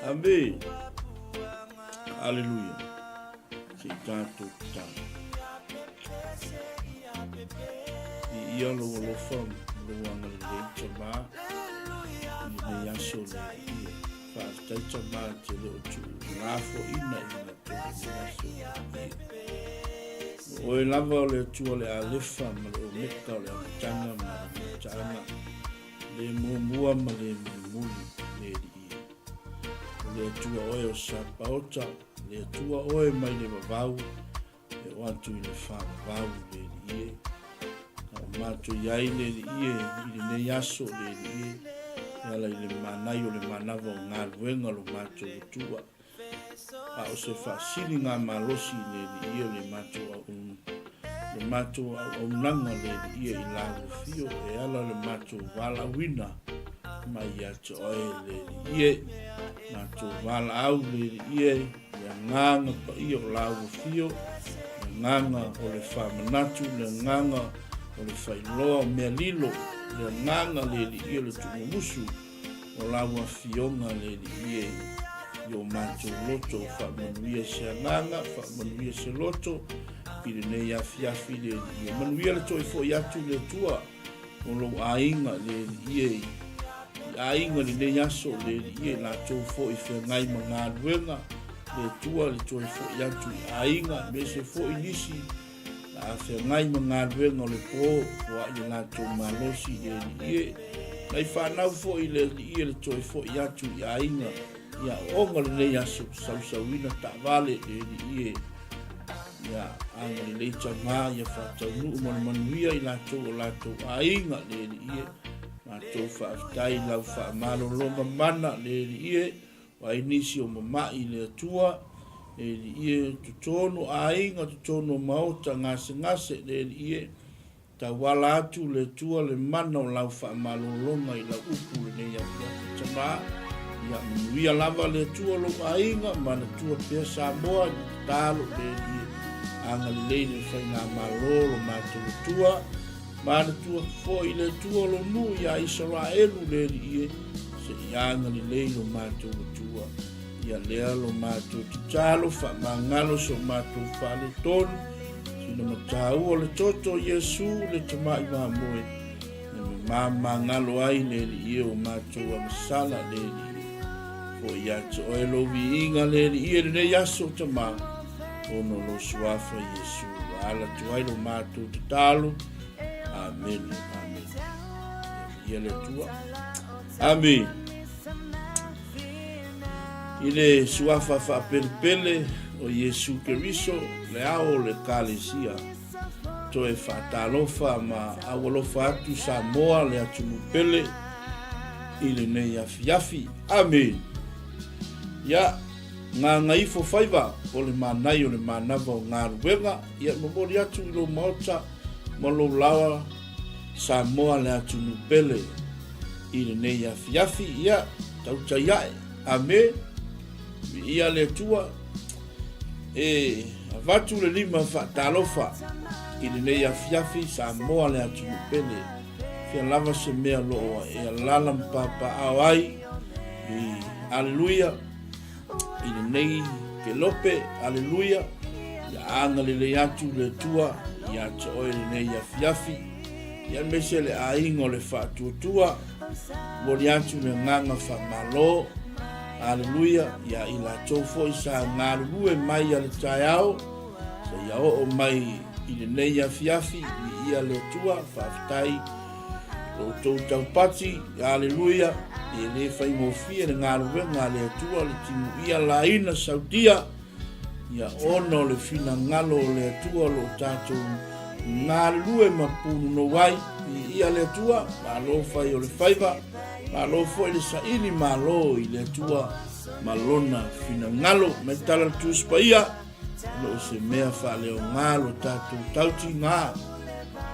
Amene. Aleluia. Se i tātou tatalo. I ia lou alofa ma lou agalelei Tamā i lenei aso le Alii e. Faafetai Tamā te le o tuu lafoina i matou lenei aso le Alii e. O oe lava o le Atua le Alefa ma le Omeka o le amataga ma le mataaga, le muamua ma le mulimuli le Alii e. O le Atua oe o Sapaota, le Atua oe mai le vavau E oo atu i le faavavau le Alii e. A o matou i ai le Alii e i lenei aso le Alii e, e ala i le manai o le manava o galuega lo matou Atua. A o se faasiliga malosi le Alii e o le matou auauna, le matou auaunaga le Alii e i lau afio e ala le matou valaauina mai ia te oe le Alii e. Matou valaau le Alii e. Le agaga paia o lau afio, le agaga o le faamanatu, le agaga o le failoa o mea lilo, le agaga le alii o le tuumumusu o lau afioga le alii e i o matou loto. Faamanuia se agaga, faamanuia se loto i lenei afiafi le alii e. Manuia le toe foi atu le Atua o lou aiga le Alii e, i aiga lenei aso le Alii e, latou foi feagai ma galuega le Atua le toe foi atu i aiga, aemaise foi nisi la a feagai ma galuega o le po, foai le latou malosi le Alii e, nai fanau foi le Alii e le toe foi atu i aiga i aoaoga lenei aso, sausauina taavale le Alii e. Ia agalelei tama, ia faataunuu ma le manuia i latou o latou aiga, le Alii e. Matou faafetai i lau faamalologa mana, le Alii e, o ai nisi o mama'i i le Atua, le Alii e, totonu aiga, totonu o maota gasegase, le Alii e. Tauala atu le Atua le mana o lau faamalologa i lau upu lenei afiafi Tama, ia manuia lava le Atua lou aiga, manatua pea Samoa i le tatalo le Alii agalelei le faigamalo lo matou Atua, manatua foi le Atua lou nuu ia Isaraelu le Alii e, se i agalelei lo matou Atua. Ia lea lo matou tatalo, faamagalo so matou faaletonu, sina mataua le toto o Iesu le tamai mamoe, e mamagalo ai le Alii e o matou agasala le Alii e. Foi ia te oe lou viiga le Alii e lenei aso Tama, ona o lou suafa Iesu, ua ala atu ai lo matou tatalo. Amene, amene. Ia le Atua. Amene. I le suafa faapelepele o Iesu Keriso, le ao o le Ekalesia, toe faatalofa ma aualofa atu Samoa le atunuu pele i lenei afiafi. Amene. Ia, gagaifo faiva o le manai o le manava o galuega, ia momoli atu i lou maota ma lou laoa Samoa le atunuu pele. I lenei afiafi, ia, tautai ae. Ame, viia le Atua, e avatu le lima faatalofa i lenei afiafi Samoa le atunuu pele. Fia lava se mea o lo o e alala ma papaaao ai i Aleluia i lenei kelope, Aleluia, ia agalelei atu le Atua ia te oe lenei afiafi. Ia aemaise le aiga o le faatuatua, momoli atu le agaga faamalo, Aleluia, ia i latou foi sa galulue mai a le taeao, seia oo mai i lenei afiafi, viia le Atua, faafetai lo outou taupati, Aleluia, e le faigofie le galuega a le Atua, le timuia laina sautia, Ia ona o le finagalo o le Atua o lo o tatou galulue ma pununou ai. Viia le Atua, malo fai o le faiva, malo foi le saili malo i le Atua ma lona finagalo. Mai tala le Tusi Paia, e le o se mea faaleaoga lo tatou tautiga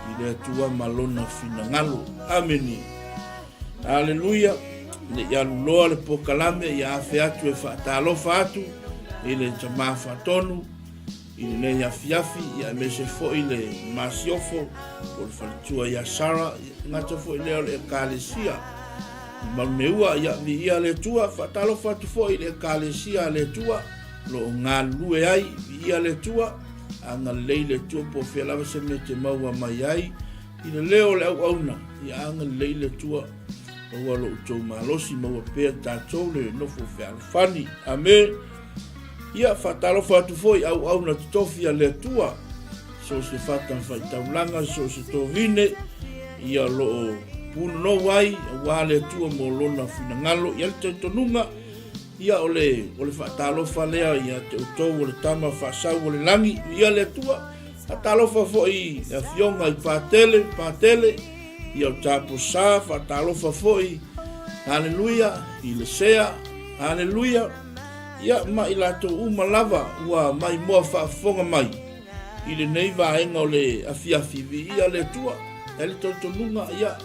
i le Atua ma lona finagalo. Amene. Aleluia! Ne i alu loa le pokalame ia afe atu e faatalofa atu i le Tama Faatonu i lenei afiafi, ia aemaise foi le masiofo po o le faletua ia Sara, ia gata foi lea o le Ekalesia. I Manuneua, ia, viia le Atua, faatalofa atu foi i le Ekalesia a le Atua, o lo o galulue ai, viia le Atua, agalelei le Atua po o fea lava se mea e te maua mai ai, i le leo o le auauna, ia agalelei le Atua, maua lo outou malosi, maua pea tatou le nofo fealofani. Amene. Ia, faatalofa atu foi i auauna totofi a le Atua, so o se fatafaitaulaga, so o se tovine, ia o lo o punonou ai aua le Atua mo lona finagalo. Ia le talitonuga, ia o le, o le faatalofa lea ia te outou o le Tama faasau o le lagi, ia le Atua. Faatalofa foi i le afioga i Patele, Patele, ia o Taposa, faatalofa foi, haleluia, i le Sea, haleluia, ia ma i latou uma lava ua maimoa faafofoga mai i lenei vaega o le afiafi, viia le Atua, e le talitonuga, ia,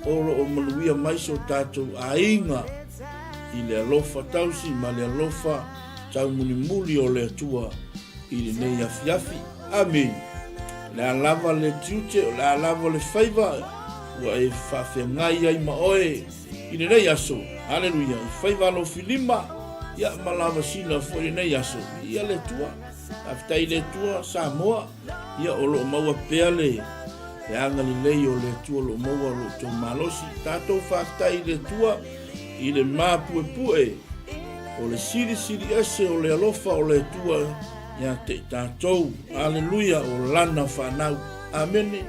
o lo o manuia mai so tatou aiga i le alofa tausi ma le alofa taumulimuli o le Atua i lenei afiafi. Amene. O le a lava le tiute, o le a lava le faiva ua e faafeagai ai ma oe i lenei aso. Aleluia. I faiva alofilima, ia ma lavasina foi i lenei aso. Viia le Atua. Faafetai i le Atua, Samoa, ia o lo o maua pea le le agalelei o le Atua o lo o maua lo outou malosi. Tatou faafetai i le Atua i le mapuepue o le silisili ese o le alofa o le Atua ia te i tatou. Aleluia, o Lana fanau. Amene.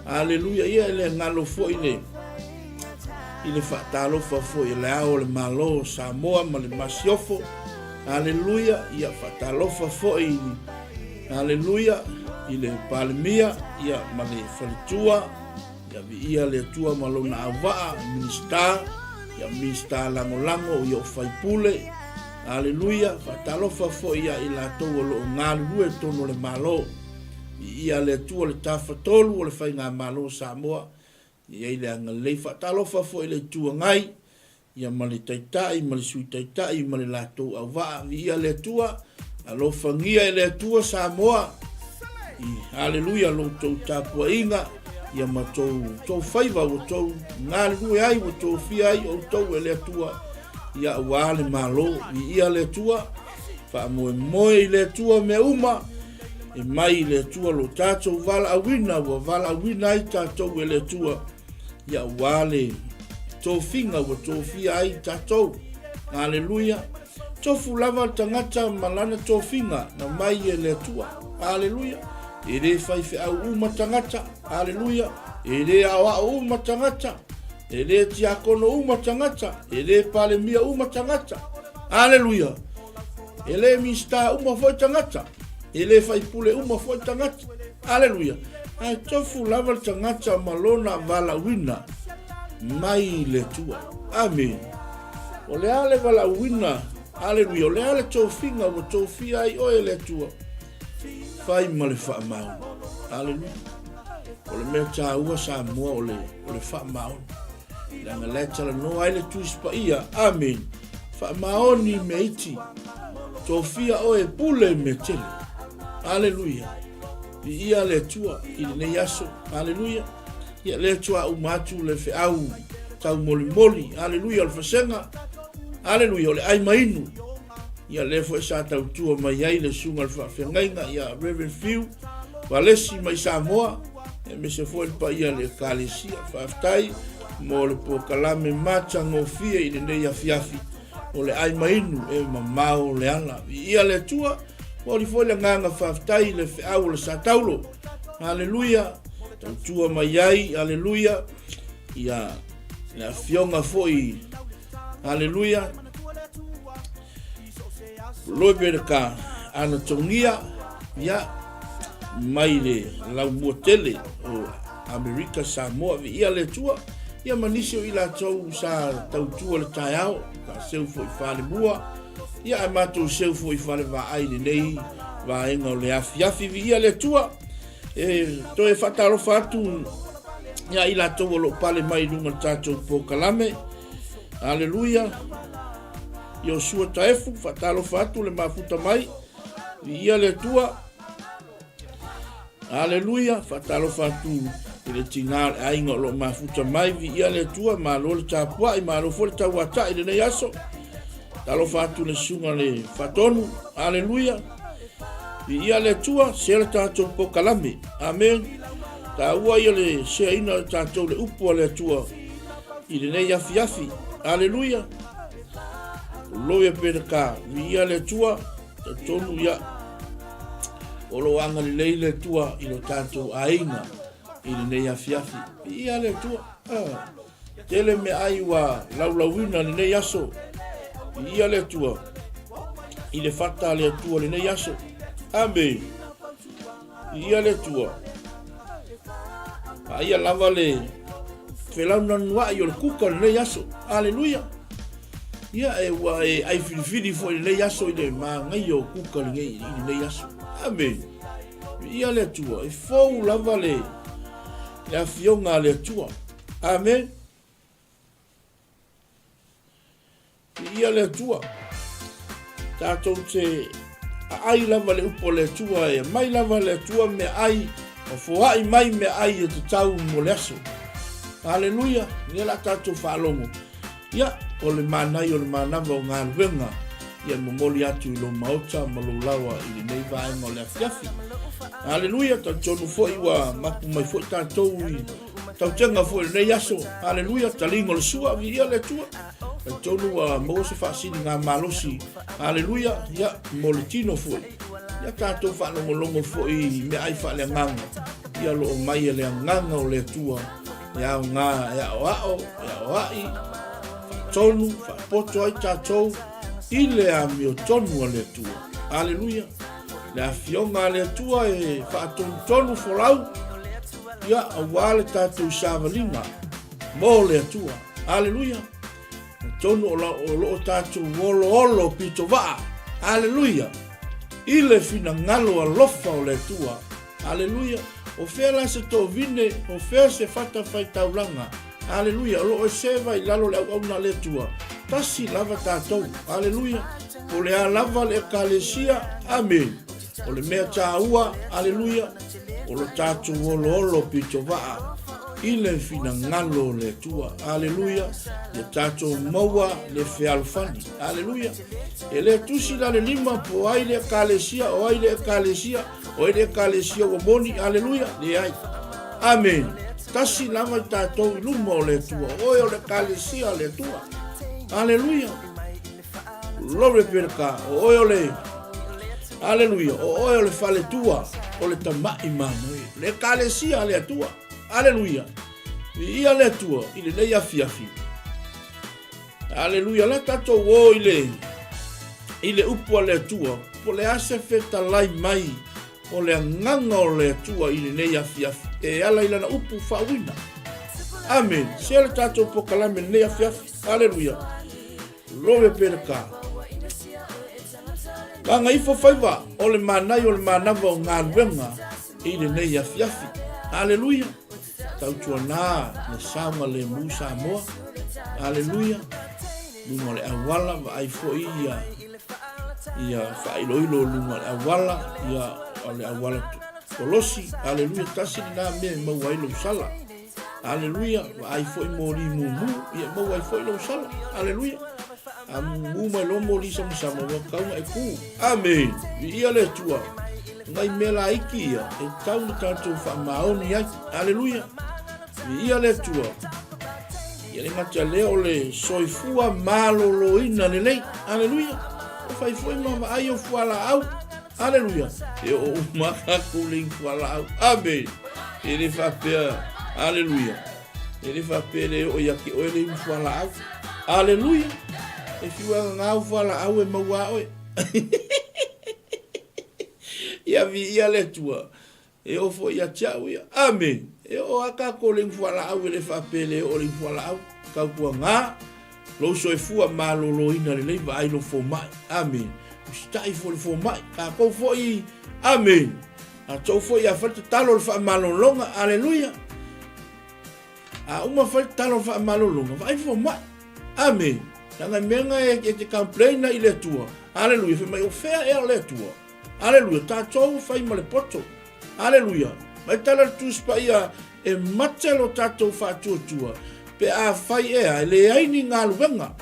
Aleluia. Ia e le galo foi le i le faatalofa foi i le ao o le Malo o Samoa ma le Masiofo. Aleluia. Ia faatalofa foi Aleluia i le Palemia ia ma le faletua. Ia viia le Atua ma lona auvaa, Minisita, ia Minisita Lagolago, ia o Faipule. Aleluia, faatalofa foi ia i latou o lo o galulue i totonu o le Malo. Viia le Atua le Tafatolu o le Faigamalo o Samoa, e i ai le agalelei. Faatalofa foi i le Itu Agai, Ia ma le Taitai ma le Sui Taitai ma le latou auvaa. Viia le Atua, alofagia e le Atua Samoa. I haleluia lo outou tapuaiga, ia ma tou, tou faiva ua tou galulue ai, ua tofia ai outou e le Atua, ia aua le Malo. Viia le Atua, faamoemoe i le Atua mea uma, e mai i le Atua lo tatou valaauina, ua valaauina ai tatou e le Atua. Ia aua le tofiga ua tofia ai tatou. Aleluia. Tofu lava le tagata ma lana tofiga na mai e le Atua. Aleluia. E le faifeau uma tagata. Aleluia. E le aoao uma tagata. E le tiakono uma tagata. E le palemia uma tagata. Aleluia. E le minista uma foi tagata. E le faipule uma foi tagata. Aleluia! Ae tofu lava le tagata ma lona valaauina mai le Atua. Amene. O le a le valaauina, aleluia, o le a le tofiga ua tofia ai oe e le Atua, fai ma le faamaoni. Aleluia. O le mea taua Samoa o le, o le faamaoni. Leaga la e talanoa ai le Tusi Paia. Amene. Faamaoni i mea iti. Tofia oe e pule i mea tele. Aleluia. Viia le Atua i lenei aso. Aleluia. Ia le Atua uma atu le feau taumolimoli. Aleluia o le fasega. Aleluia o le ai mainu. Ia lea foi sa tautua mai ai le susuga i le faafeagaiga ia Reverend Fiu Valesi mai Samoa, aemaise foi le paia o le Ekalesia. Faafetai mo le polokalame matagofie i lenei afiafi o le ai mainu e mamao le ala. Viia le Atua, momoli foi le agaga faafetai i le feau o le Sataulo. Aleluia, tautua mai ai, aleluia, ia le afioga foi, aleluia, Roberta Anatogia, ia, mai le laumua tele o Amerika Samoa, viia le Atua, ia ma nisi o i latou sa tautua le taeao, sa seu foi falemua, ia ae matou seu foi falevaai i lenei vaega o le afiafi, viia le Atua. E toe faatalofa atu ia i latou o lo o pale mai i luga o le tatou polokalame. Aleluia. Iosua Taefu, faatalofa atu le mafuta mai. Viia le Atua. Aleluia! Faatalofa atu i le tina o le aiga o lo o mafuta mai, viia le Atua, malo le tapuai, malo foi le tauatai i lenei aso. Talofa atu le susuga le Faatonu, aleluia! Viia le Atua, sea le tatou pokalame. Amen. Taua ia le seaina o tatou le upu a le Atua i lenei afiafi. Aleluia. Gloria be to God. Viia le Atua, talitonu ia o lo o agalelei le Atua i lo tatou aiga i lenei afiafi. Viia le Atua. Ah. Tele meaai ua laulauina lenei aso. Viia le Atua i le fata a le Atua lenei aso. Amene. Viia le Atua. Aia lava le felaunanuai o le kuka lenei aso. Aleluia. Ia e ua e ai filifili foi lenei aso i le magaia o kuka lenei i lenei aso. Amene. Viia le Atua. E fou lava le le afioga a le Atua. Amen. Viia le Atua. Tatou te aai lava le upu a le Atua e mai lava le Atua mea ai ma foai mai mea ai e tatau mo le aso. Aleluia, lea la tatou faalogo. Ia, o le manaia o le manava o galuega ia momoli atu i lou maota ma lou laoa i lenei vaega o le afiafi. Aleluia, talitonu foi ua mapu mai foi tatou i tautega foi i lenei aso. Aleluia, taliga o le sua, viia le Atua. Talitonu ua maua se faasiliga malosi. Aleluia, ia, mo le tino foi. Ia tatou faalogologo foi i meaai faaleagaga, ia o lo o mai e le agaga o le Atua. E aoga e aoao, e aoai, faatonu, faapoto ai tatou i le amiotonu a le Atua. Aleluia! Le afioga a le Atua e faatonutonu folau, ia aua le tatou savaliga mo le Atua. Aleluia! Atonu o lo o tatou oloolo pitovaa. Aleluia! I le finagalo alofa o le Atua. Aleluia! O fea la se toavine, o fea se fatafaitaulaga? Aleluia! O lo o e seva i lalo o le auauna a le Atua. Tasi lava tatou. Aleluia! Po o le a lava le Ekalesia. Amene. O le mea taua, aleluia, o lo tatou oloolo pitovaa i le finagalo o le Atua. Aleluia! Ia tatou maua le fealofani. Aleluia! E le tusi la le lima po ai le Ekalesia, o ai le Ekalesia. O ai le Ekalesia ua moni, aleluia, leai. Amene. Tasi lava i tatou i luma o le Atua. O oe o le Ekalesia a le Atua. Aleluia. Glory be to God. O oe o le Aleluia. O oe o le faletua o le tama'i mamoe. Le Ekalesia a le Atua. Aleluia. Viia le Atua i lenei afiafi. Aleluia. La tatou o i le i le upu a le Atua, po le a se fetalai mai o le agaga o le Atua i lenei afiafi e ala i lana upu faauina. Amen. Sea le tatou pokalame lenei afiafi. Aleluia. Glory be to God. Gaga ifo faiva o le manai o le manava o galuega i lenei afiafi. Aleluia. Tautuana le saogalemu Samoa. Aleluia. Luga o le auala, vaai foi ia ia faailoilo luga o le auala, ia o le auala kolosi. Aleluia, tasi lena mea e maua ai lou sala. Aleluia, vaai foi moli mumu, ia maua ai foi lou sala. Aleluia. A mumu mai loa moli samasama, ua tatau ona e ku. Amene. Viia le Atua. Nai mea laiti ia e tatau ona tatou faamaoni ai. Aleluia. Viia le Atua. Ia le gata lea o le soifua maloloina lelei. Aleluia. E fai foi ma vaai o fualaau. Aleluia. E oo uma tatou le fualaau. Amene. E le faapea. Aleluia. E le faapea le oo ia te oe le inu fualaau. Aleluia. E fiu e gagau fualaau e maua a oe. Ia viia le Atua. E oo foi ia te au ia. Amene. E oo lava tatou le inu fualaau e le faapea e le oo le inu fualaau. Tautuana lou soifua maloloina lelei vaai lou fomai. Amene. Usitai foi le fomai. Tatou foi. Amene. Tatou foi a fai le tatalo o le faamalologa. Aleluia. A uma fai le tatalo o le faamalologa, vaai le fomai. Amene. Leaga i mea na e te complain ai i le Atua. Aleluia. Fai mai o fea ea o le Atua. Aleluia. Tatou fai ma le poto. Aleluia! Mai tala le Tusi Paia, E mate lo tatou faatuatua pe afai ea e leai ni galuega.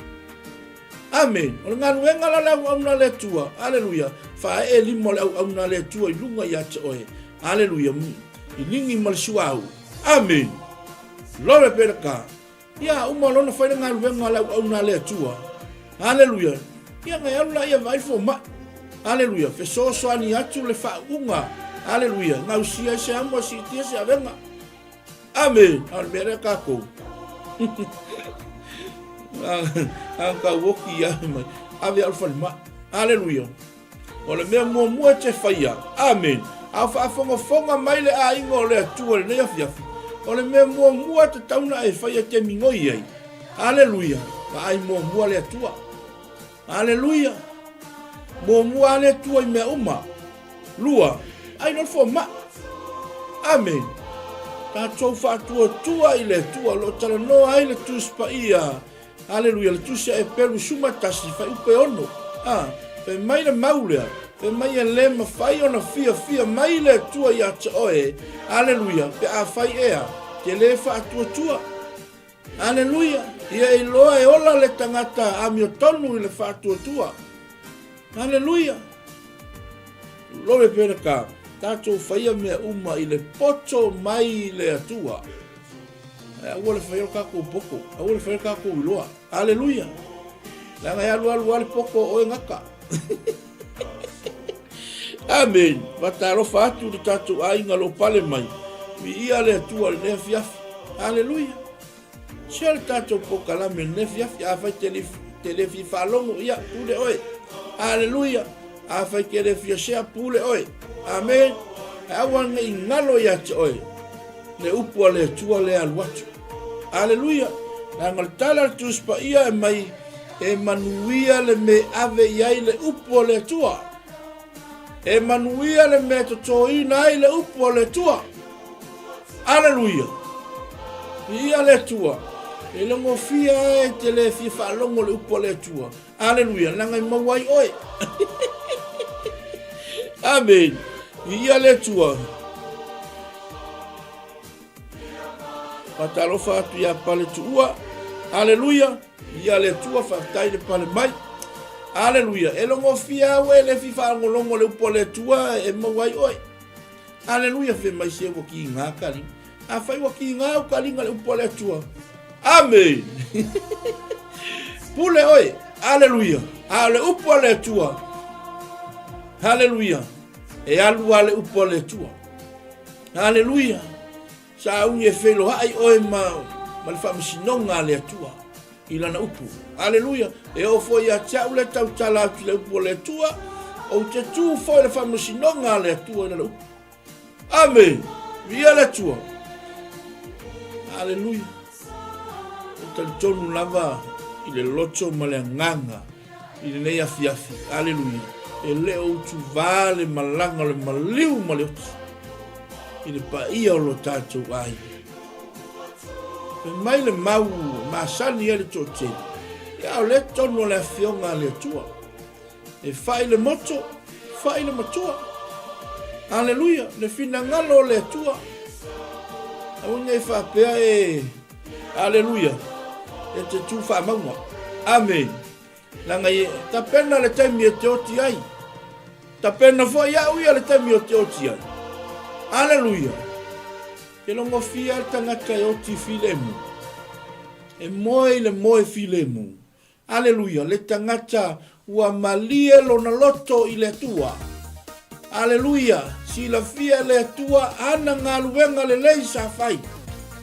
Amene. O le galuega la le auauna a le Atua. Aleluia. Faaee lima o le auauna a le Atua i luga ia te oe. Aleluia. I ligi ma le suauu. Amene. Glory be to God. Ia, uma lona fai le galuega a le auauna a le Atua. Aleluia. Ia, na e alu la ia vaai le fomai. Aleluia. Fesoasoani atu le faauuga. Aleluia. Gausia ai se amo, siitia se avega. Amene. A o le mea lea tatou. A tau oki ia mai. Ave au le falemai. Aleluia. O le mea muamua e te faia. Amene. A o faafogafoga mai le aiga o le Atua i lenei afiafi, o le mea muamua e tatau ona e faia e te migoi ai. Aleluia. Vaai muamua le Atua. Aleluia. Muamua le Atua i mea uma. Lua, ai loa le fomai. Amene. Tatou faatuatua i le Atua o lo o talanoa ai le Tusi Paia. Aleluia, le Tusi a Eperu 11, fuaiupu e 6. A, fai mai le mau lea, fai mai e le mafai ona fiafia mai le Atua ia te oe, aleluia, pe afai ea, te le faatuatua. Aleluia! Ia iloa e ola le tagata amiotonu i le faatuatua. Aleluia! Glory be to God. Tatou faia mea uma i le poto mai le Atua. Ae aua le faia o tatou poto, aua le faia o tatou iloa. Aleluia! Leaga e alu alu lava le poto o oe gata. Amen. Faatalofa atu le tatou aiga lo pale mai. Viia le Atua i lenei afiafi. Aleluia. Sia le tatou pokalame i lenei afiafi. Afai te le, te le fia faalogo, ia, pule oe. Aleluia. Afai te le fia sea, pule oe. Amen. Ae aua ne i galo ia te oe le upu a le Atua lea alu atu. Aleluia. Leaga o le tala a le Tusi Paia e mai E manuia le mea ave i ai le upu a le Atua. E manuia le mea totoina ai le upu a le Atua. Aleluia! Viia le Atua. E logofia e te le fia faalogo le upu a le Atua. Aleluia, leaga e maua ai oe. Amen. Viia le Atua. Faatalofa atu ia Pale Tuua. Aleluia. Ia le Atua, faafetai le pale mai. Aleluia. E logofia au e le fi faalogologo le upu a le Atua e maua ai oe. Aleluia, fe mai se ua kiga kaliga. Afai ua kiga au kaliga le upu a le Atua. Amen. Pule oe. Aleluia. A o le upu a le Atua. Aleluia. E alu a le upu a le Atua. Aleluia. Sauni e feiloai oe ma, ma le faamasinoga a le Atua i lana upu. Aleluia! E oo foi ia te au le tautala atu i le upu a le Atua, ou te tu foi le faamasinoga a le Atua i lana upu. Amene! Viia le Atua! Aleluia! E talitonu lava i le loto ma le agaga i lenei afiafi. Aleluia! E le o utuvā le malaga o le maliu ma le oti i le paia o lo tatou aiga. Fai mai le mau masani ai le toatele, ia o lea tonu o le afioga a le Atua. E fai le moto, fai le matua. Aleluia, le finagalo o le Atua. Aua ne i faapea e, aleluia, e te tu faamauga. Amene. Leaga e tapena le taimi e te oti ai. Tapena foi au ia le taimi o te oti ai. Aleluia. Ke logofia le tagata e oti filemu. E moe i le moe filemu. Aleluia, le tagata ua malie lona loto i le Atua. Aleluia, silafia e le Atua ana galuega lelei sa fai.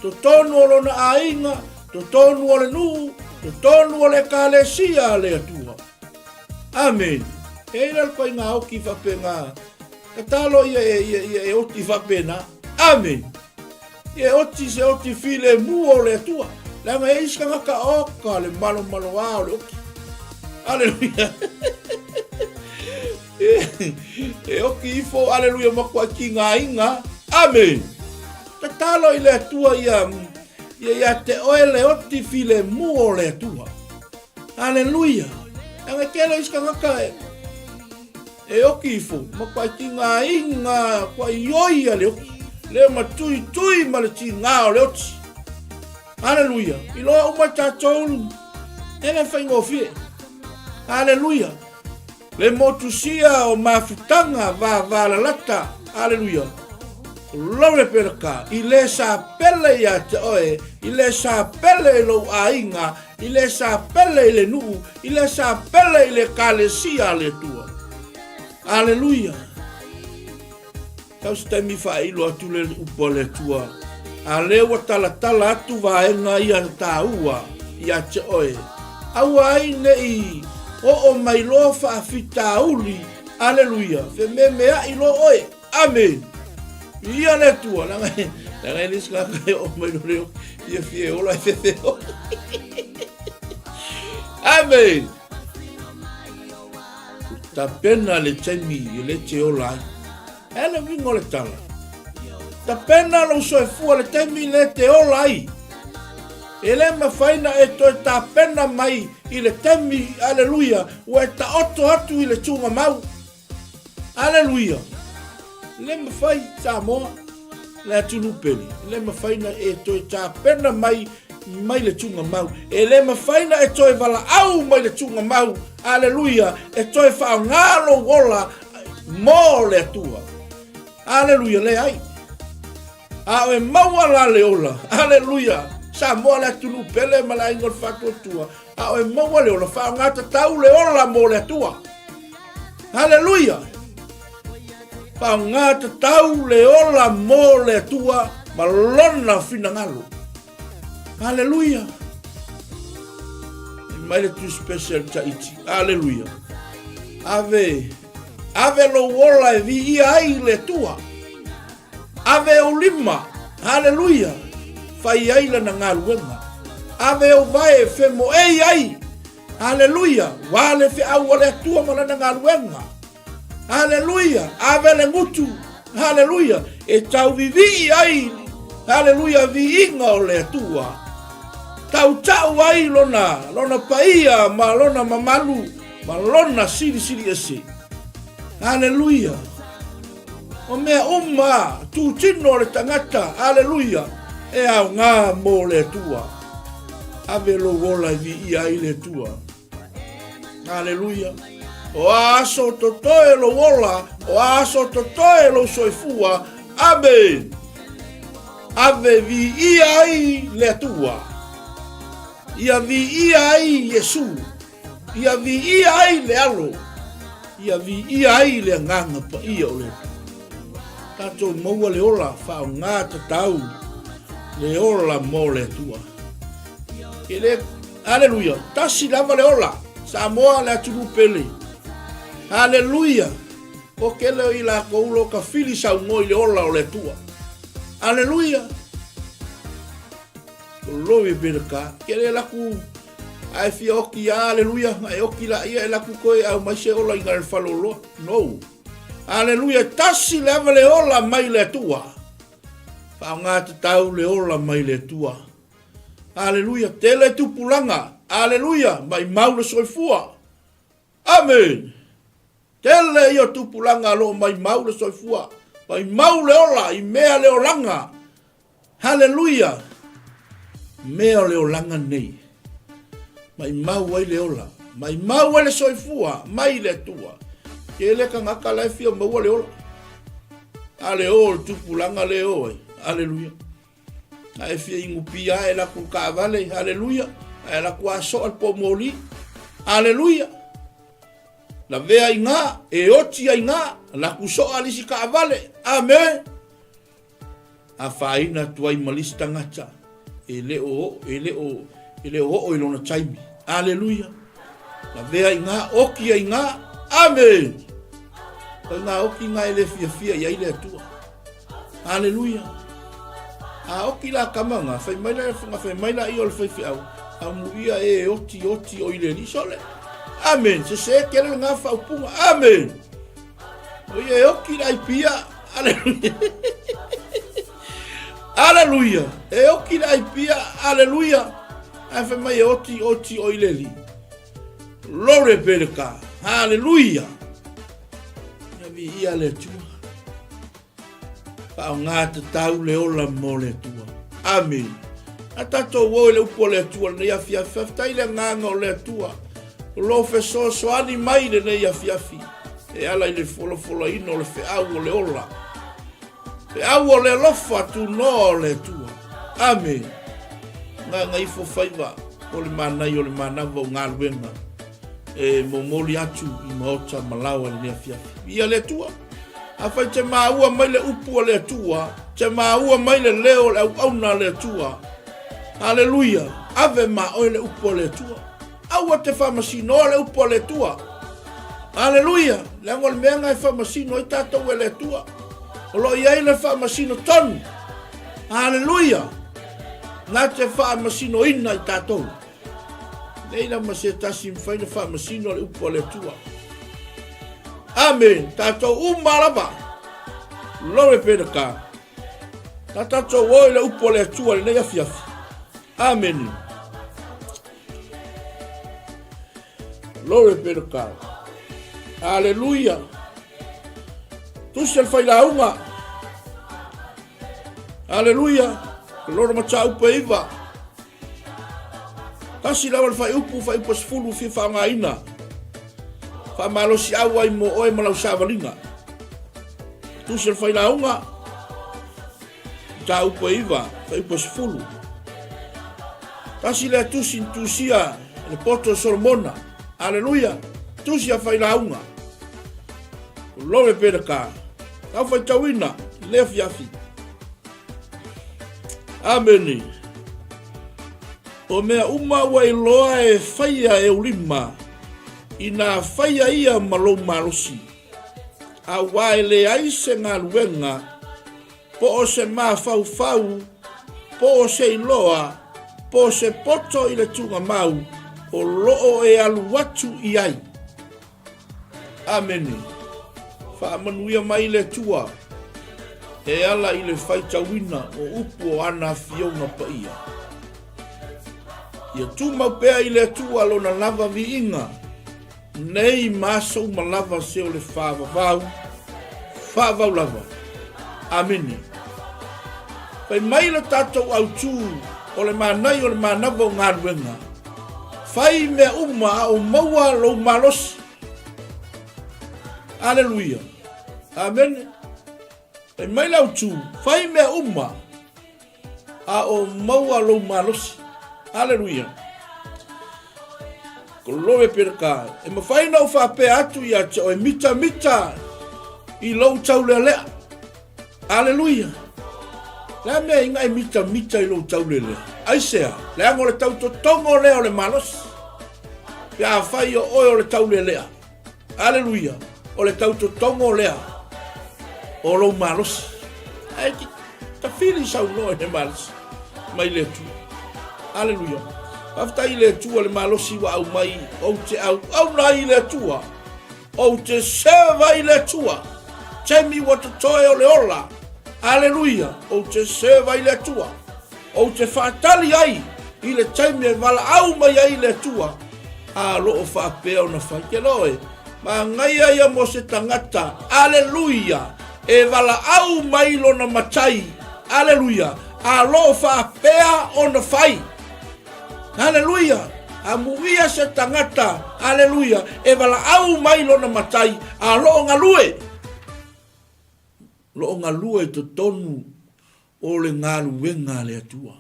Totonu o lona aiga, totonu o le nuu, totonu o le ekalesia a le Atua. Amene. E i ai le koiga oki faapena. Tatalo ia e, ia, ia e oti faapena. Amene. Ia e oti se oti filemu o le Atua. Leaga e isi tagata oka le malomaloā o le oti. Aleluia. E oki ifo, aleluia, matua kigaina. Amene. Tatalo i le Atua ia, ia ia te oe le oti filemu o le Atua. Aleluia. Leaga e tele isi tagata e, E oki ifo, matuai tigaina, tuai oi a le oti, le matuitui ma le tiga o le oti. Aleluia! Iloa uma tatou e le faigofie. Aleluia! Le motusia o mafutaga vavalalata, aleluia, Glory be to God, i le sa pele ia te oe, i le sa pele i lou aiga, i le sa pele i le nuu, i le sa pele i le ekalesia a le Atua. Aleluia! Tau se taimi faailo atu le upu a le Atua, a lea ua talatala atu vaega ia taua ia te oe. Aua ai ne i oo mai loa faafitauli, aleluia, fememeai loa oe. Amene. Viia le Atua, leaga leaga e le isi tagata e oo mai loa le fiafia e ola e fefeo. Amene. Tapena le taimi e le te ola ai. E le uiga o le tala. Tapena lou soifua le taimi le te ola ai. E le mafai na e toe tapena mai i le taimi, aleluia, ua e taoto atu i le tugamau. Aleluia! Le mafai Samoa, le atunuu pele, le mafai na e toe tapena mai mai le tugamau. E le mafai na e toe valaau mai le tugamau. Aleluia! E toe faaaoga lou ola mo le Atua. Aleluia! Leai. A o e maua la le ola. Aleluia! Samoa le atunuu pele ma le aiga o le Faatuatua. A o e maua le ola, faaaoga tatau le ola mo le Atua. Aleluia! Faaaoga tatau le ola mo le Atua ma lona finagalo. Aleluia! Mai le tu special Tahiti. Aleluia! Ave, ave lou ola e viia ai le Atua. Ave ou lima, haleluia, fai ai lana galuega. Ave ou vae e femoei ai, haleluia, ua le feau a le Atua ma lana galuega. Haleluia, ave le gutu, haleluia, e tauvivii ai, haleluia, viiga o le Atua. Tautau ai lona, lona paia ma lona mamalu ma lona silisili ese. Haleluia. O mea uma, tūtino o le tagata, aleluia, e aoga mō le Atua. Ave lou ola e viia ai le Atua. Aleluia. O a aso totoe lou ola, o a aso totoe lou soifua. Amen. Ave viia ai le Atua. Ia viia ai Iesu. Ia viia ai le Alo, ia viia ai le Agaga Paia o le Atua. Tatou maua le ola faaaoga tatau, le ola mo le Atua. E le, aleluia, tasi lava le ola, Samoa le atunuu pele. Aleluia, o kele o i lakou lo ka fili saunoa i le ola o le Atua. Aleluia. Glory be to God. Ke le laku ae fia oki ia, aleluia, ae oki la ia e laku koe au mai se ola i ngā whaloloa. No. Aleluia, tasi le ava le ola mai le Atua. Whaonga te tau le ola mai le Atua. Aleluia, tele tupulanga. Aleluia, mai mau le soifua. Amen. Tele ia o tupulaga o lo o maimau le soifua, maimau le ola i mea le olaga. Haleluia! Mea o le olaga nei. Maimau ai le ola, maimau ai le soifua, mai le Atua. Tele tagata la e fia maua le ola. A le o le tupulaga le o ai. Haleluia. A e fia inupia e laku kaavale. Haleluia. A e laku asoa le pomoli. Haleluia. Lavea i ngā, e oti ai ngā, laku soa lisi kaavale. Amen. Afaina atu ai ma lisi tagata e le o, e le o, e le o oo i lona taimi. Aleluia. Lavea i ngā, oki ai ngā. Amen. Ko ngā oki ngā e le fiafia i ai le Atua. Aleluia. A oki la kama ngā, whai mai la, whai mai la i o le whaiwheau, a mu ia e oti oti o i le sole. Amen. Se se kele ngā whaupunga. Amen. O ia e oki la i pia. Aleluia. Aleluia. E oki la i pia. Aleluia. Ai whai mai e oti oti o i le li. Glory be to God. Hallelujah. Viia le Atua. Faaaoga tatau le ola mo le Atua. Amene. A tatou o i le upu a le Atua lenei afiafi, faafetai le agaga o le Atua o lo o fesoasoani mai lenei afiafi e ala i le folafolaina o le feau o le ola. Feau o le alofa tunoa o le Atua. Amene. Gagaifo faiva o le manaia o le manava o galuega e momoli atu i maota ma laoa i lenei afiafi. Viia le Atua. Afai te maua mai le upu a le Atua, te maua mai le leo o le auauna a le Atua. Aleluia! Ave ma oe le upu a le Atua. Aua te faamasinoa le upu a le Atua. Aleluia! Leaga o le mea lena e faamasino ai tatou e le Atua. O lo o i ai le faamasino tonu. Aleluia! Na te faamasinoina i tatou. Nei la ma se tasi mafai na faamasino le upu a le Atua. Amen. Tatou uma lava. Glory be to God. Ta tatou o i le upu a le Atua lenei afiafi. Amen. Glory be to God. Hallelujah. Tusi le failauga. Hallelujah. Lona mataupu e iva. Tasi lava le faaiupu, faaiupu 10 fia faaaogaina. Faamalosiau ai mo oe ma lau savaliga. Tusi le failauga, mataupu e iva, faaiupu 10. Tasi lea tusi na tusia e le poto o Solomona. Aleluia! Tusi a failauga. Glory be to God. Tau faitauina i le afiafi. Amene. O mea uma ua iloa e faia e ou lima, inā faia ia ma lou malosi, auā e leai se galuega, po o se mafaufau, po o se iloa, po o se poto i le tuugamau o lo o e alu atu i ai. Amene. Faamanuia mai le Atua e ala i le faitauina o upu o ana afioga paia. Ia tumau pea i le Atua lona lava viiga, nei ma aso uma lava se o le faavavau, faavau lava. Amene. Fai mai le tatou autū o le manaia o le manava o galuega, Fai mea uma a o maua lou malosi. Aleluia. Amene. Fai mai le autū, fai mea uma a o maua lou malosi. Aleluia. Glory be to God. E mafai ona ou faapea atu ia te oe, mitamita i lou taulealea. Aleluia! Le a mea inga e mitamita i lou taulelea? Aisea? Leaga o le tautotogo lea o le malosi. Pe afai o oe o le taulelea. Aleluia! O le tautotogo lea o lou malosi. Ae tafili saunoa i le malosi mai le Atua. Aleluia! Faafetai i le Atua le malosi ua aumai ou te auauna ai i le Atua. Ou te serve ai le Atua. Taimi ua totoe o le ola. Aleluia! Ou te serve ai le Atua. Ou te faatali ai i le taimi e valaau mai ai le Atua. A lo o faapea ona fai. Ke loe, manaia ia mo se tagata. Aleluia! E valaau mai lona matai. Aleluia! A lo o faapea ona fai. Aleluia! Amuia se tagata, aleluia, e valaau mai lona matai, a lo o galue. Lo o galue i totonu o le galuega a le Atua.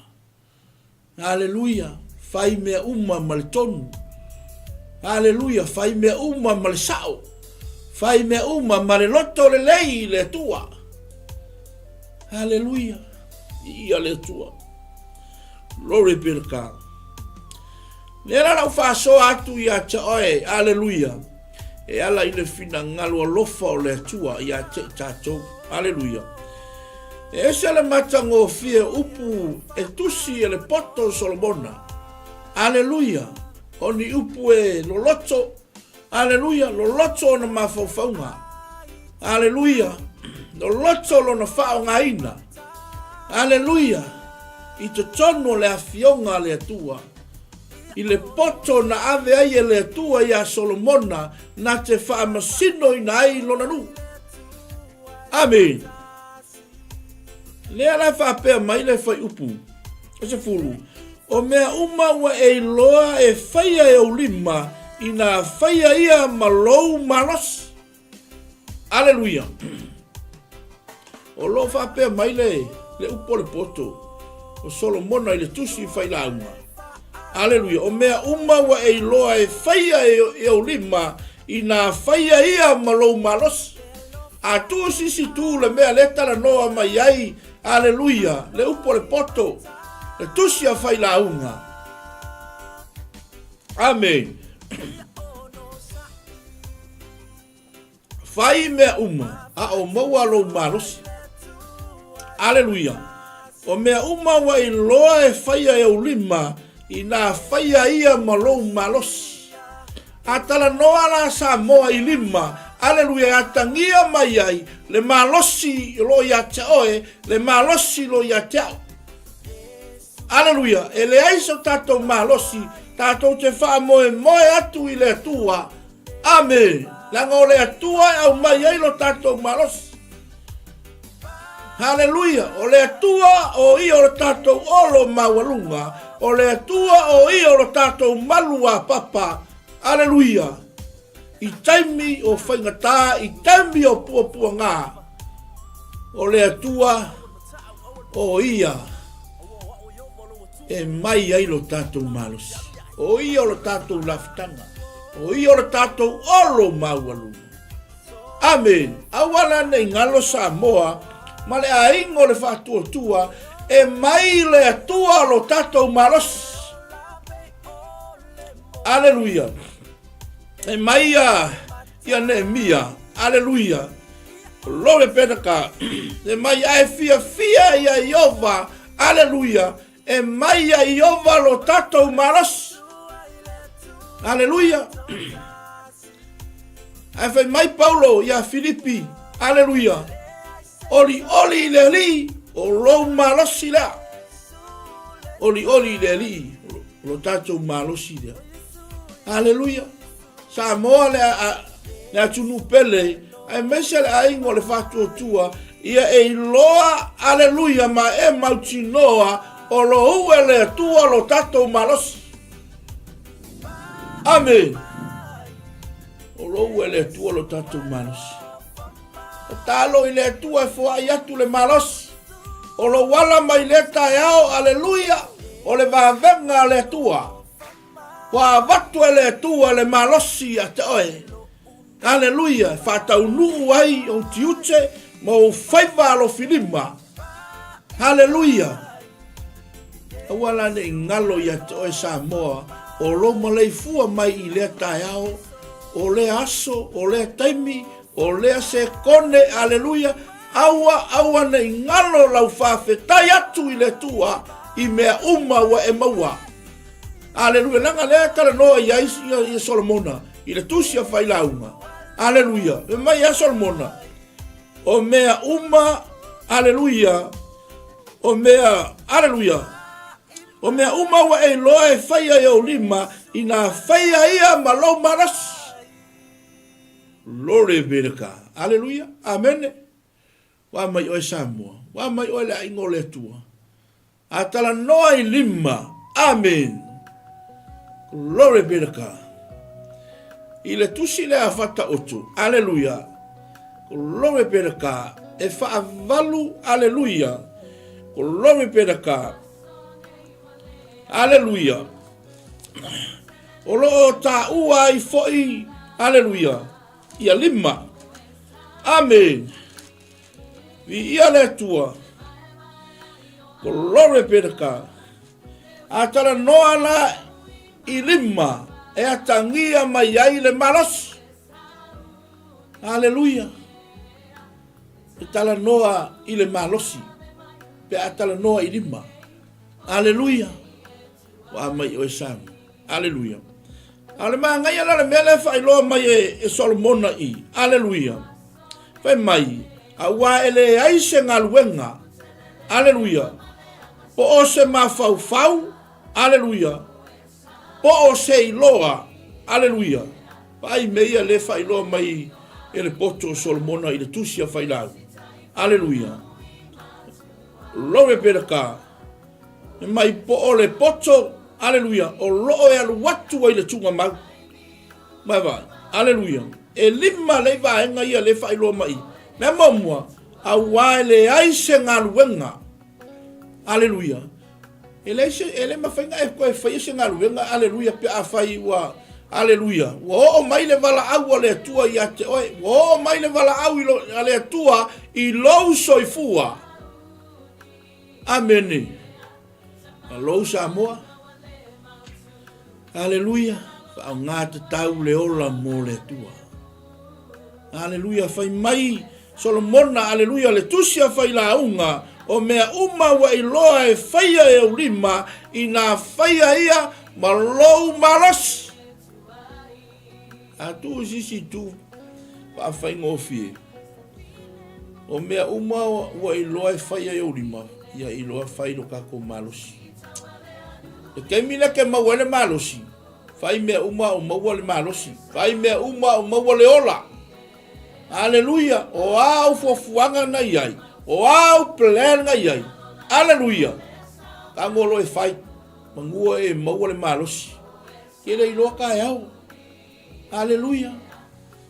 Aleluia! Fai mea uma ma le tonu. Aleluia! Fai mea uma ma le sao. Fai mea uma ma le loto lelei i le Atua. Aleluia! Viia le Atua. Glory be to God. Lea la lau faasoa atu ia te oe, aleluia, e ala i le finagalo alofa o le Atua ia te i tatou, aleluia. E ese le matagofie upu e tusi e le poto o Solomona, aleluia, o ni upu e loloto, aleluia, loloto ona mafaufauga, Aleluia! Loloto lona faaaogaina. Aleluia! I totonu o le afioga a le Atua. I le poto na ave ai e le Atua iā Solomona na te faamasinoina ai lona nuu. Amene. Lea la e faapea mai le fuaiupu e 10, O mea uma ua e iloa e faia e ou lima, inā faia ia ma lou malosi. Aleluia! O lo o faapea mai le, le upu o le poto o Solomona i le tusi failauga. Aleluia! O mea uma ua e iloa e faia e, e ou lima, inā faia ia ma lou malosi. A tuu sisi tu le mea le talanoa mai ai, aleluia, le upu o le poto, le tusi a failauga. Amene. Fai mea uma, a o maua lou malosi. Aleluia! O mea uma ua iloa e faia e ou lima, inā faia ia ma lou malosi. A talanoa la Samoa i lima, aleluia, e atagia mai ai le malosi o lo o ia te oe, le malosi o lo o ia te au. Aleluia! E leai so tatou malosi, tatou te faamoemoe atu i le Atua. Amene! Leaga o le Atua e aumai ai lo tatou malosi. Haleluia! O le Atua o ia o le tatou olo maualuga. O le Atua o ia o lo tatou malu a papa. Aleluia! I taimi o faigata, i taimi o puapuaga, o le Atua o ia e mai ai lo tatou malosi. O ia o lo tatou lafutaga. O ia o lo tatou olo maualuga. Amene. Aua la nei galo Samoa ma le aiga o le faatuatua e mai le Atua lo tatou malosi. Aleluia. E mai ia ia Neemia. Aleluia. Glory be to God. E mai ae fiafia ia Iova. Aleluia. E mai ia Iova lo tatou malosi. Aleluia. Ae fai mai Paulo ia Filipi. Aleluia. Oli oli i le alii, o lou malosi lea. Oli oli i le alii, o lo tatou malosi lea. Aleluia. Samoa le, a, le atunuu pele, aemaise le aiga o le faatuatua, ia e iloa, aleluia, ma e mautinoa, o lo ue le Atua lo tatou malosi. Amene. O lo ue le Atua lo tatou malosi. Tatalo i le Atua e foai atu le malosi. O lou ala mai lea taeao, aleluia, o le vavega a le Atua. Ua avatu e le Atua le malosi ia te oe. Aleluia, e faataunuu ai ou tiute ma ou faiva alofilima. Aleluia. Aua la ne i galo ia te oe Samoa, o lou maleifua mai i lea taeao, o lea aso, o lea taimi, o lea sekone, aleluia, aua, aua ne i galo lau faafetai atu i le Atua i mea uma ua e maua. Aleluia, leaga lea e talanoa i ai ia Solomona i le tusi a Failauga. Aleluia, fai mai ia Solomona, o mea uma, aleluia, o mea, aleluia, o mea uma ua e iloa e faia i ou lima, inā faia ia ma lou malosi. Glory be to God. Aleluia. Amene. Ua mai oe Samoa. Ua mai oe le aiga o le Atua. A talanoa i lima. Amen. Glory be to God. I le tusi lea a Fataoto. Aleluia. Glory be to God. E faavalu. Aleluia. Glory be to God. Aleluia. O lo o taua ai foi. Aleluia. Ia lima. Amen. Viia le Atua. Glory be to God. A talanoa la i lima e atagia mai ai le malosi. Aleluia. E talanoa i le malosi pe a talanoa i lima. Aleluia. Ua mai oe Samoa. Aleluia. A o le manaia la le mea lea e faailoa mai e, e Solomona i. Aleluia. Fai mai, auā e leai se galuega. Aleluia. Po o se mafaufau. Aleluia. Po o se iloa. Aleluia. Vaai mea ia lea e faailoa mai e le poto o Solomona i le tusi a Failau. Aleluia. Glory be to God. E mai po o le poto, aleluia, o loo e alu atu ai le tugamau. Mai vai, aleluia. E lima lei vaega ia le faailoa mai. Mea muamua, auā e leai se galuega. Aleluia. E leai se, e le mafai ona e toe faia se galuega, aleluia, pe afai ua, aleluia, ua oo mai le valaau a le Atua ia te oe, ua oo mai le valaau i lo, a le Atua i lou soifua. Amene. Alou Samoa. Aleluia. Faaaoga tatau le ola mo le Atua. Aleluia. Fai mai Solomona, aleluia, le tusi a Failauga, o mea uma ua iloa e faia e ou lima, inā faia ia ma lou malosi. A tuu i se isi itu faafaigofie, o mea uma ua iloa e faia e ou lima, ia iloa fai lo tatou malosi. Le taimi lea ke maua ai le malosi, fai mea uma o maua le malosi, fai mea uma o maua le ola. Aleluia! O a au fuafuaga na i ai? O a au plan na i ai? Aleluia! Tago loa e fai, manua e maua le malosi. Ke le iloa taeao. Aleluia!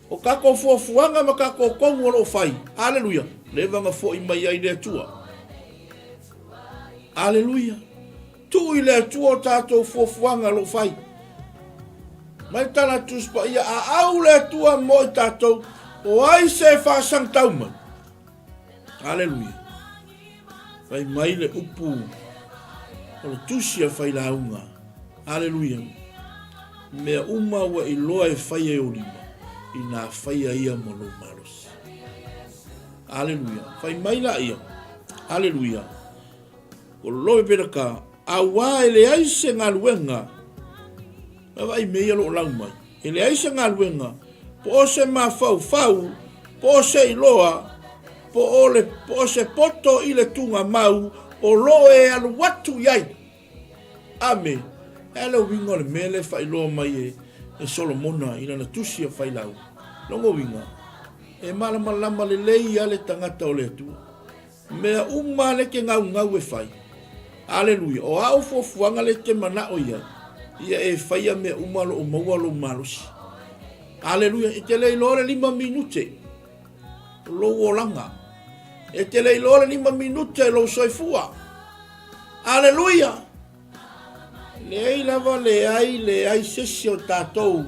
O tatou fuafuaga ma tatou tonu o lo o fai. Aleluia! Leva na foi mai ai le Atua. Aleluia! Tuu i le Atua o tatou fuafuaga o lo o fai. Mai tala Tusi Paia, a au le Atua mo i tatou, o ai se e faasagitau mai? Aleluia. Fai mai le upu o le tusi a Failauga. Aleluia. Mea uma ua iloa e faia e ou lima, inā faia ia ma lou malosi. Aleluia. Fai mai laia. Aleluia. Ko Loe Peraka, auā e leai se galuega, vaavaai mea ia o lo o lau mai, e leai se galuega, po o se mafaufau, po o se iloa, po o le, po o se poto i le tugamau o lo o e alu atu i ai. Ame, e a le uiga o le mea lea e faailoa mai e, e Solomona i lana tusi a Failau? Lona uiga, e malamalama lelei lava le tagata o le Atua. Mea uma lea e te gaugau e fai. Aleluia. O a'u fuafuaga lea e te mana'o i ai, ia e faia mea uma o lo o maua lou malosi. Aleluia. E te le iloa le lima minute o lou olaga. E te le iloa le lima minute o lou soifua. Aleluia. Leai lava, leai, leai se isi o tatou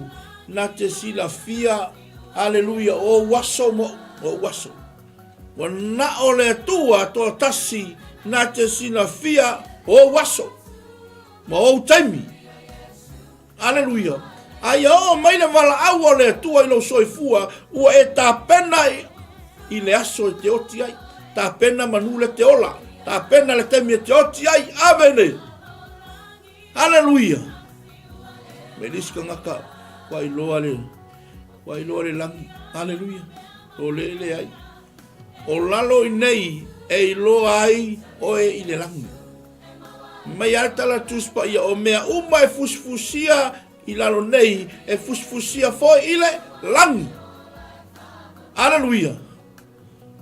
na te silafia, aleluia, o ou aso ma ou aso. Ua na o le Atua toatasi na te silafia o ou aso ma ou taimi. Aleluia. A ia oo mai le valaau a le Atua i lou soifua, ua e tapena i le aso e te oti ai. Tapena manu le te ola. Tapena le taimi e te oti ai. Amene. Aleluia. Mai le isi tagata ua iloa le, ua iloa le lagi. Aleluia. O le le ai. O lalo i nei e iloa ai oe i le lagi. Mai a tala Tusi Paia, o mea uma e fusifusia i lalo nei, e fusifusia foi i le lagi. Aleluia!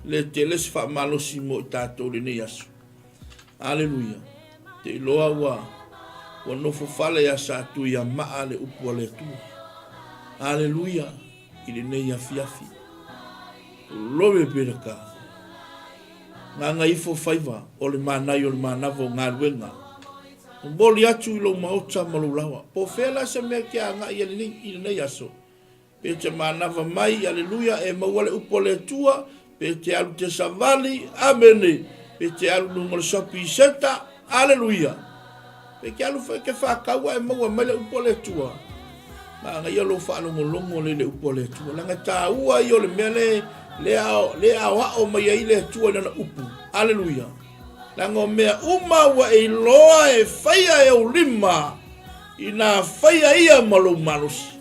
Le tele se faamalosi mo i tatou lenei aso. Aleluia! Te iloa ua, ua nofo fale ia Satuiamaa le upu a le Atua. Aleluia! I lenei afiafi. Glory be to God. Gagaifo faiva o le manai o le manava o galuega. Momoli atu i lou maota ma lou lawa. Po o fea la se mea ke agai i lenei, i lenei aso. Pe te manava mai, aleluia, e maua le upu a le Atua, pe te alu te savali, amene, pe te alu luga o le shopping centre, aleluia. Pe ke alu foi ke whakau e maua mai le upu a le Atua. Manaia lou faalogologo lea i le upu a le Atua. Leaga e taua ia o le mea le, le, ao, le aoao mai ai le Atua i lana upu. Aleluia. Leaga o mea uma ua e iloa e faia e ou lima, inā faia ia ma lou malosi.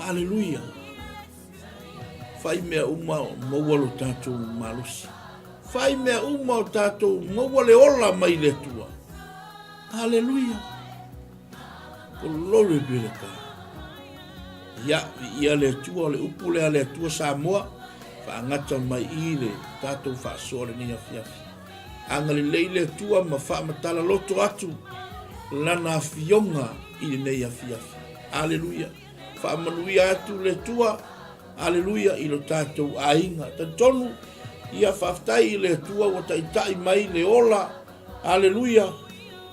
Aleluia. Fai mea uma o maua lo tatou malosi. Fai mea uma o tatou maua le ola mai le Atua. Aleluia. Glory be to God. Ia, viia le Atua, o le upu lea a le Atua Samoa. Faagata mai i le tatou faasoa lenei afiafi. Agalelei le Atua ma faamatala loto atu Lana afioga i lenei afiafi. Aleluia. Faamanuia atu le Atua, aleluia, i lo tatou aiga. Talitonu, ia faafetai i le Atua ua taitai mai le ola, aleluia,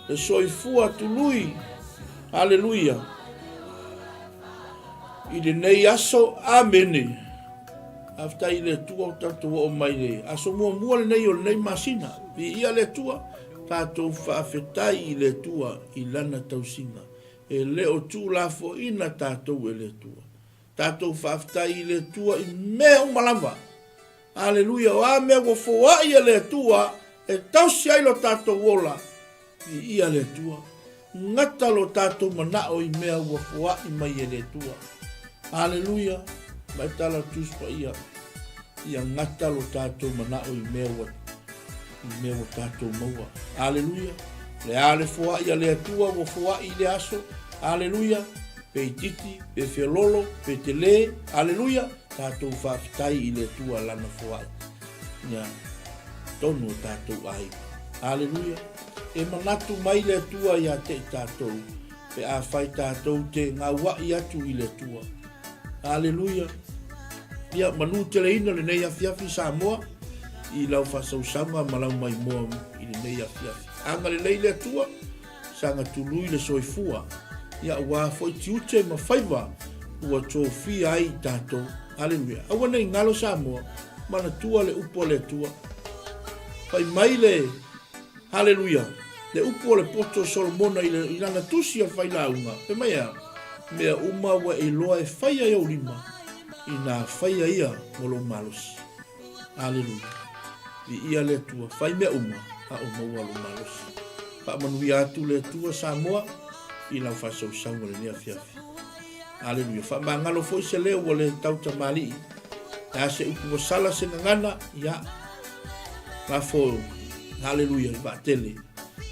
le soifua tului, aleluia, i lenei aso. Amene. Faafetai i le Atua ua tatou oo mai le aso muamua lenei o lenei masina. Viia le Atua, tatou faafetai i le Atua i Lana tausiga. E le o tuulafoaina tatou e le Atua. Tatou faafetai i le Atua i mea uma lava. Aleluia, o a mea ua foai e le Atua e tausi ai lo tatou ola, viia le Atua. Gata lo tatou manao i mea ua foai mai e le Atua. Aleluia, mai tala Tusi Paia, ia gata lo tatou manao i mea ua i mea ua tatou maua. Aleluia, le a le foai a le Atua ua foai i le aso. Aleluia, pe itiiti, pe feololo, pe tele. Aleluia, tatou faafetai i le Atua lana foai. Ia tonu o tatou aiga. Aleluia. E manatu mai le Atua ia te i tatou, pe afai tatou te gaua'i atu i le Atua. Aleluia. Ia manuteleina lenei afiafi Samoa i lau faasausauga ma lau maimoa i lenei afiafi. Agalelei le Atua, saga tului le soifua, ia aua foi tiute ma faiva ua tofia ai i tatou. Aleluia. Aua nei galo Samoa, manatua le upu a le Atua. Fai mai le Haleluia! Le upu o le poto o Solomona i, le, i lana tusi o le failauga, fai mai ea, Mea uma ua e iloa e faia i ou lima, inā faia ia mo lou malosi. Aleluia! Viia le Atua, fai mea uma, a o maua lou malosi. Faamanuia atu le Atua Samoa i lau faasausauga lenei afiafi. Aleluia. Faamagalo foi se leo ua le tau tamalii. E a se upu ua sala se gagana, ia. Lafo, aleluia, i vaatele.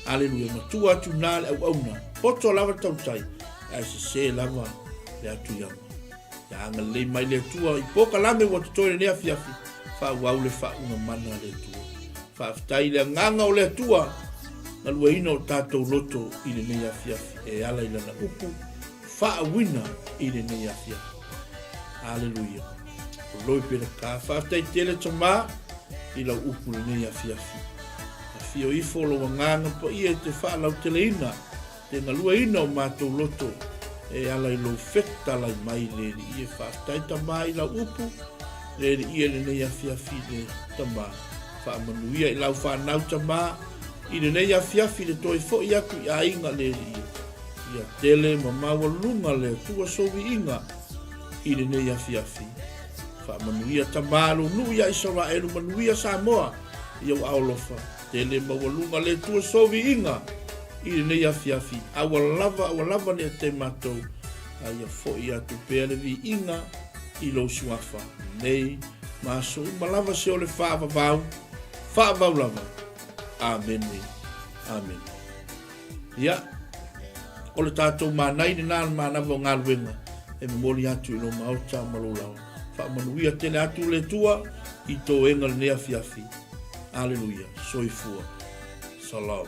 Aleluia, matua atu na le auauna. Poto lava tautai, ae sese lava le atu iama. Ia agalelei mai le Atua i pokalame ua totoe lenei afiafi, faaauau le faauuga mana a le Atua. Faafetai i le agaga o le Atua, galueina o tatou loto i lenei afiafi e ala i lana upu faauuina i lenei afiafi. Aleluia. Loi Peleka, faafetai tele Tama i lau upu lenei afiafi. Afio ifo lou agaga paia i te faalauteleina te galueina o matou loto e ala i lou fetalai mai le Alii e. Faafetai Tama i lau upu le Alii e lenei afiafi le Tama. Faamanuia i lau fanau Tama i lenei afiafi le toe foi atu i aiga le Alii e. Ia tele ma maualuga le Atua souiiga i lenei afiafi. Faamanuia Tama lou nuu ia Isaraelu manuia Samoa i ou aolofa. Tele maualuga le Atua souiiga i lenei afiafi. Aua lava, aua lava ne te matou, a ia foi atu pea le viiga i lou suafa nei ma aso uma lava se o le faavavau, faavavau lava. Amene. Amene. Ia, o le tatou manai lena le manava o galuega e momoli atu i lou maota ma lou laoa. Faamanuia tele atu le Atua i toega lenei afiafi. Aleluia. Soifua. Salam.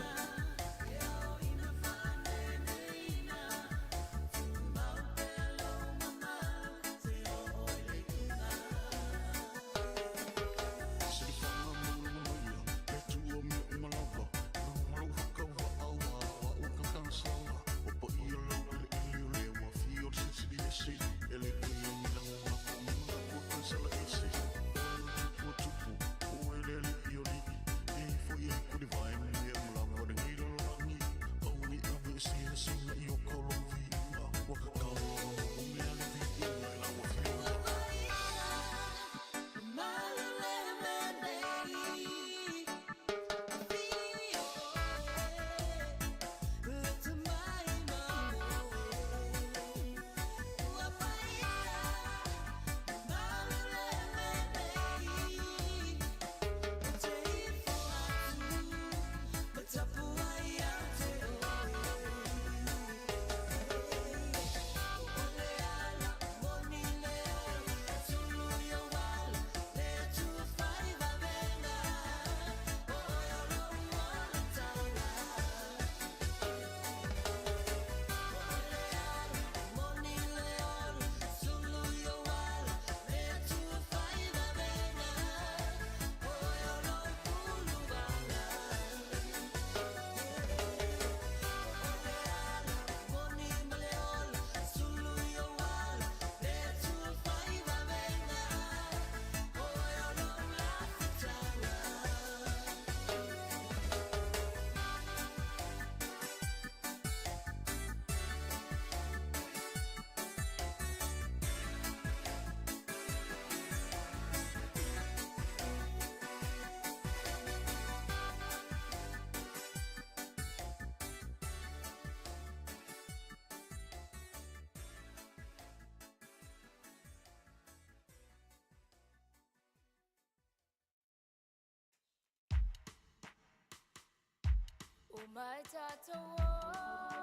Omai tatou o.